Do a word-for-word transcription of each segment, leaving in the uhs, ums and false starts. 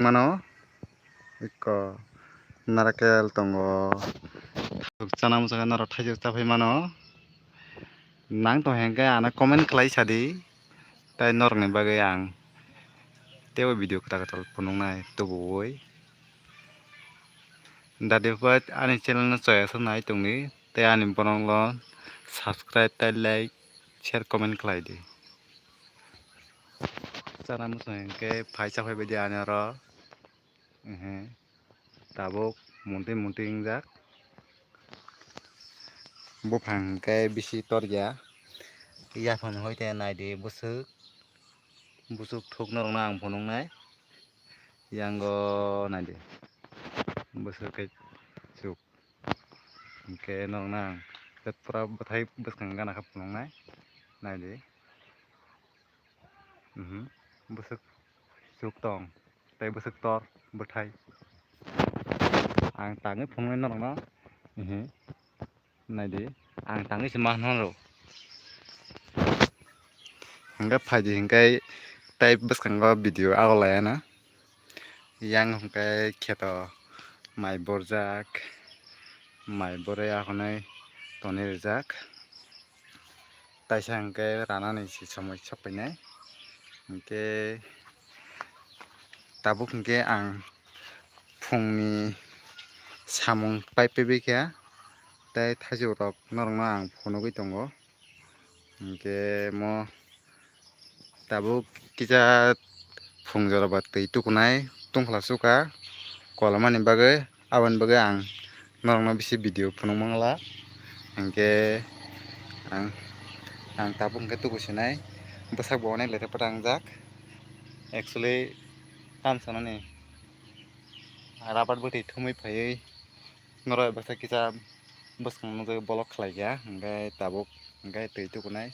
mano, eko narakel tongo. Thaichuk chana muchungkhe norok thaichuk chaphai mano. Nang tong hwnkhe ano comment khlai sadi, tei norokni bagwi ang teibo video kwtal kwtal phunuknai tubuwi. Dadi hwnkhe ani channel no chaya nai tongdi, tei ani borok no subscribe tei like, share, comment khlai di. Chana muchung hwnkhe phai chaphai baidi ani oro. Ehe. Tabuk munti munti wngjak. Buphang hwnkhe bisi torya. Yaphang hoi te naidi bwswk. Bwswk thuk norokno ang phunuknai. Yango naidi. Bwswk khe chuk. Hwnkhe norokno ang pura bwthai bwskang gana khe phunuknai. Naidi. Mhm. Bwswk chuk tong. Tei bwswk tor bwthai. Ang tangwi phunuknai norokno. Mhm. Naidi, ang tangwi se ma hwnwi rw. Hwnkhe phaidi hwnkhe tei bwskango video ago laiya na. Yang hwnkhe kheto mai borjak, mai borwi akhonai tonwi rijak. Taisa hwnkhe ranani se somoi sok painai. Hwnkhe tabuk hwnkhe ang phungni samung pai paibai kha, tei thaichuk rok norokno ang phunugwi tongo. Hwnkhe mo tabuk kisa phung jora ba twi tukunai tungkhla sukha kolamani bagwi, aboni bagwi ang norokno bisi video phunuk mangla. Hwnkhe ang, ang tabuk hwnkhe tuku sinai bwsak bo onek lete pata wngjak. Actually, tam sanani rabar bwtwi thumwi phaiwi norok baksa kisa bwskang nukjagwi bolok khlaikha, hwnkhe tabuk hwnkhe twi tukunai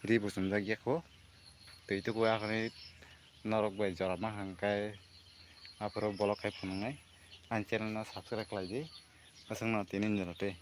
ri buchumjak yakho. Twi tuku akhorni norok bai jora mankha hwnkhe aphuru bolok khai phunuknai. Ani channel no subscribe khlai di, aswkno tini jora twi.